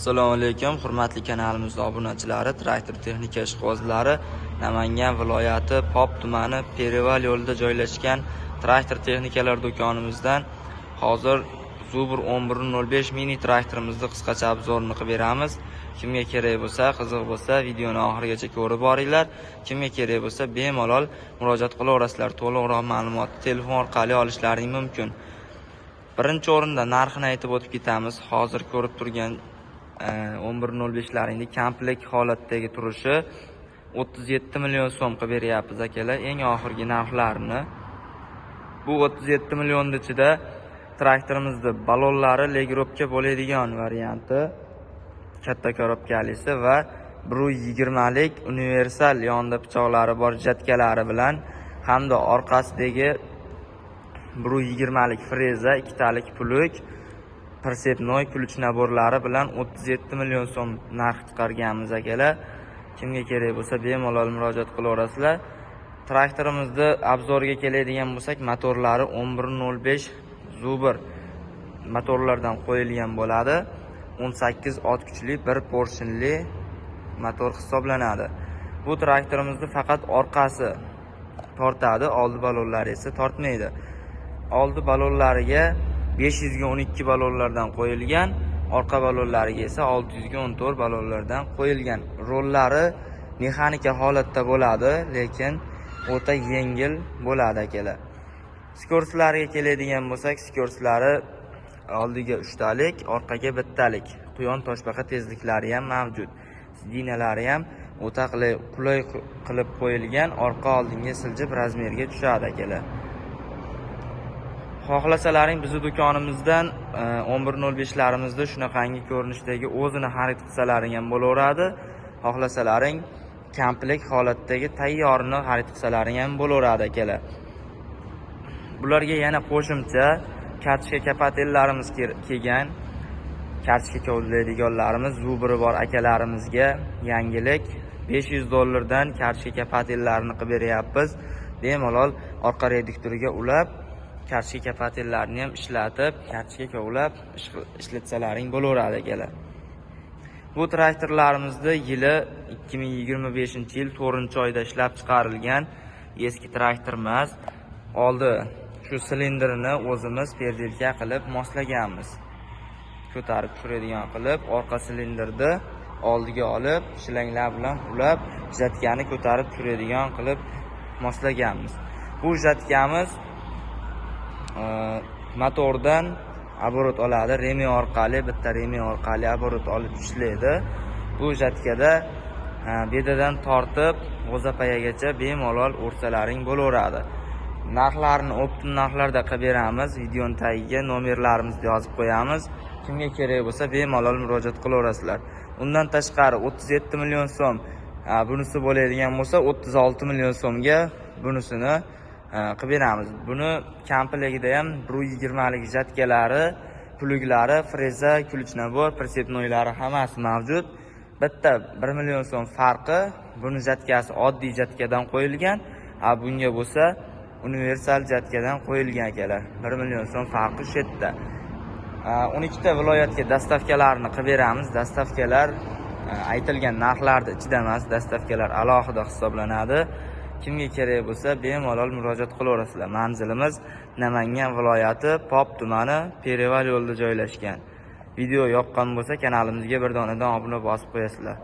Assalomu alaykum, hurmatli kanalimiz obunachilari, traktor texnika ishqibozlari. Namangan viloyati Pop tumani Pereval yo'lida joylashgan traktor texnikalar do'konimizdan hozir Zubr 1105 mini traktorimizni qisqacha обзор ini qilib beramiz. Kimga kerak bo'lsa, qiziq bo'lsa, videoni oxirigacha ko'rib boringlar. Kimga kerak bo'lsa, bemalol murojaat qilaverasizlar. To'liqroq ma'lumotni telefon orqali olishlaring mumkin. Birinchi o'rinda narxini aytib o'tib ketamiz. Hozir ko'rib turgan 11.05laringni komplekt holatdagi turishi 37 million so'm qilib beryapmiz, akalar, eng oxirgi narxlarini. Bu 37 million ichida traktorimizni balonlari регулировка bo'ladigan varianti, katta korobkalisi va 1.20lik universal yonida pichoqlari bor жатка lari bilan hamda orqasidagi 1.20lik freza, ikkitalik плуг, прицепной, ключ набор lari bilan 37 million so'm narx chiqarganmiz, akalar. Kimga kerak bo'lsa, bemalol murojaat qilaverasizlar. Traktorimizni обзор ga keladigan bo'lsak, motorlari 11.05 Zubr motorlardan qo'yilgan bo'ladi. 18 ot kuchli, bir поршень li motor hisoblanadi. Bu traktorimizni faqat orqasi tortadi, oldi balonlari esa tortmaydi. Oldi balonlariga 500 ga 12 balonlardan qo'yilgan, orqa balonlariga esa 600 ga 14 balonlardan qo'yilgan. Rollari mexanika holatda bo'ladi, lekin o'ta yengil bo'ladi, akalar. Скорость lariga keladigan bo'lsak, скорость lari oldiga uchtalik, orqaga bittalik. Quyon toshbaqa tezliklari ham mavjud. Сиденья lari ham o'ta qulay qilib qo'yilgan, orqa oldinga siljib размер ga tushadi, akalar. Xohlasalaring, bizni do'konimizdan 11.05larimizni shunaqangi ko'rinishdagi o'zini xarid qilsalaring ham bo'laveradi. Xohlasalaring, komplekt holatdagi tayyorini xarid qilsalaring ham bo'laveradi, akalar. Bularga yana qo'shimcha kartoshka копатель larimiz kelgan. Kartoshka kovlaydiganlarimiz, Zubri bor akalarimizga yangilik, 500 dollardan kartoshka копатель larini qilib beryapmiz. Bemalol orqa reduktoriga ulab, kartoshka копатель larni ham ishlatib, kartoshka kovlab ishlatsalaring bo'laveradi, akalar. Bu traktorlarimizni yili 2025-yil 4-oyda ishlab chiqarilgan, eski traktor emas. Oldi shu silindrini o'zimiz переделка qilib moslaganmiz. Ko'tarib tushiradigan qilib, orqa silindrni oldiga olib, shlanglar bilan ulab, жатка ni ko'tarib tushiradigan qilib moslaganmiz. Bu жатка miz motordan оборот oladi, ремень orqali, bitta ремень orqali оборот olib ishlaydi. Bu жатка da bedadan tortib g'o'zapayagacha bemalol o'rsalaring bo'laveradi. Narxlarni оптом narxlarda qilib beramiz. Videoni tagiga nomerlarimizni yozib qo'yamiz. Kimga kerak bo'lsa, bemalol murojaat qilaverasizlar. Undan tashqari 37 million so'm bunisi bo'ladigan bo'lsa, 36 million so'mga bunisini qilib beramiz. Buni komplektida ham 1.20lik жатка lari, плуг lari, freza, ключ набор, прицепной lari hammasi mavjud. Bitta 1 million so'm farqi, buni жатка si oddiy жатка dan qo'yilgan, a bunga bo'lsa universal жатка dan qo'yilgan, akalar. 1 million so'm farqi shu yerda. 12 ta viloyatga доставка larni qilib beramiz. Доставка lar aytilgan narxlarni ichida emas, доставка lar alohida hisoblanadi. Kimga kerak bo'lsa, bemalol murojaat qilaverasizlar. Manzilimiz Namangan viloyati Pop tumani Pereval yo'lida joylashgan. Video yoqqan bo'lsa, kanalimizga bir donadan obuna bosib qo'yasizlar.